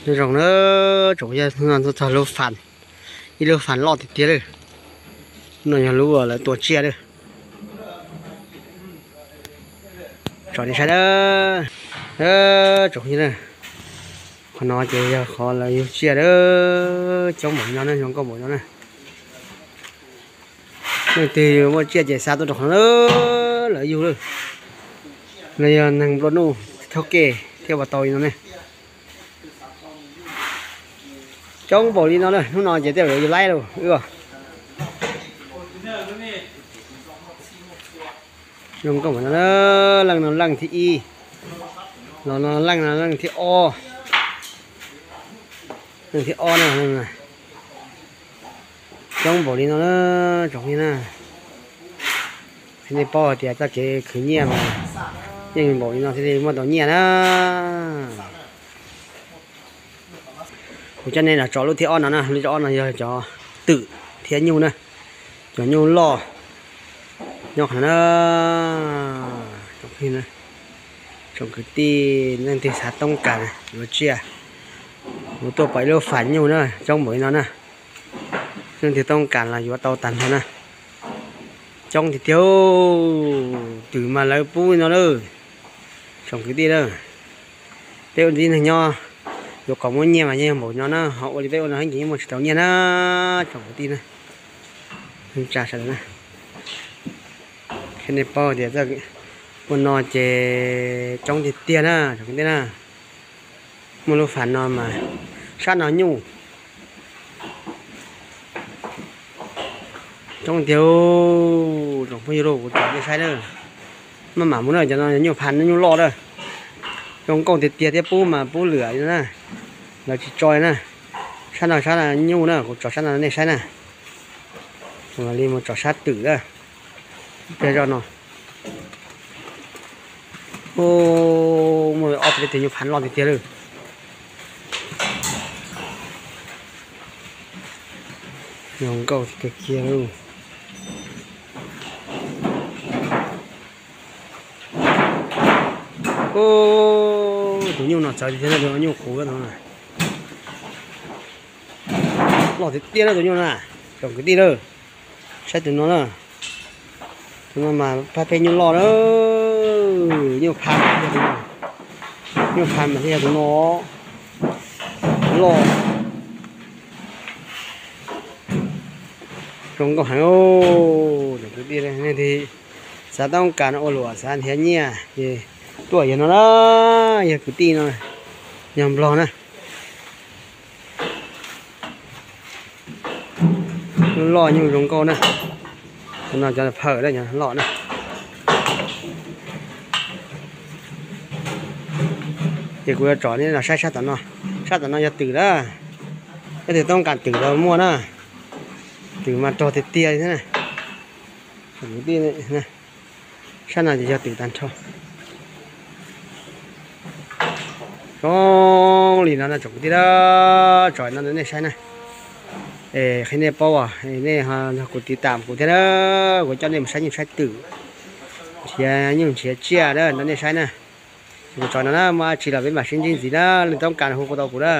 Nyob zoo na, tsoom phooj ywg, hnub no tuaj txog lub fas, ib lub fas loj tiag tiag lawm. No yog lub lawv tua tsiaj lawm. Tsom nej saib na, tsoom phooj ywg na, qhov no ces yog qhov lawv yug tsiaj lawm. Coob npaum li no na, zoo nkauj npaum li no na. Leej twg muaj tsiaj ces xa tuaj rau qhov no lawv yug lawm. No yog neeg nplua nuj thauj kev thiaj ua tau li no ne. Coob npaum li no na, hnub no ces tej zaum yuav laib lawm wb os. Zoo nkauj npaum no na, leej no leej thib ib, los no leej no leej thib ob, leej thib ob na. Coob npaum li no na, tsoom phooj ywg na, nej paub hais tias txoj kev khwv nyiaj mas yeej npaum li no thiaj li muaj tau nyiaj na. Kuv coj nej los tsom lub thib ob no na, lub thib ob no yog cov twm thiab nyuj na, cov nyuj loj nyob qhov no na. Tsoom kwv tij, leej twg xav toob kas yuav tsiaj, kuv tuaj pom ib lub fas nyuj na, coob npaum li no na. Leej twg toob kas los yuav tau tag nrho na. Coob tiag tiag, twm mas lawv pub li no lawm. Tsoom kwv tij na, peb ua tib neeg nyob yuav kom muaj nyiaj mas yeej yog npaum no na, ho ua li peb ua no heev ces yeej muaj tsis tau nyiaj na. Tsoom kwv tij na, tsa sawv daws na, qhia nej paub tias ua no ces coob tiag tiag na tsoom kwv tij na. Muaj lub fas no mas sab no nyuj coob tiag. Tsoom phooj ywg, kuv tsom nej saib na, maj mam mus na, cov no nyuj pha nyuj loj na, zoo nkauj tiag tiag thiab pub mas pub lwam li no na. Lawv tsis tso li na. Sab no sab nyuj na, kuv tsom sab no nej saib na. Kuv mam li mus tsom sab twm na. Peb zoj no muaj ob peb tus nyuj pha loj tiag tiag lawm. Zoo nkauj tiag tiag lawm. Tus nyuj no txawv tiag tiag, tus nyuj qhuav no loj tiag tiag na tus nyuj na. Tsoom kwv tij na, saib tus no na. Tus no mas pha pheej nyuj loj na, nyuj pha, nyuj pha mas thiaj yog tus no loj. Zoo nkauj heev. Tsoom kwv tij, nej twg xav toob kas no ua luam xav nrhiav nyiaj ces tuaj yog no na, yog kwv tij no, yog nplog na. Lub loj nyuj zoo nkauj na. No cov phawm na, cov loj na. Ces kuv yuav tsom nej los saib sab tom no. Sab tom no yog twm na. Leej twg toob kas twm los muaj na. Twm mas rog tiag tiag li thiab na. Sab no ces yog twm tag nrho. Zoo li no na tsoom kwv tij na, tsom no rau nej saib na. Es qhia nej paub, nej nrog kuv tiv tam kuv thiab na, kuv coj nej mus saib nyuj saib twm, nrhiav nyuj nrhiav tsiaj na rau nej saib na. Kuv tsom no na, muaj dab tsi los peb mam sib ntsib ntxiv na, leej twg toob kas hu tau kuv na.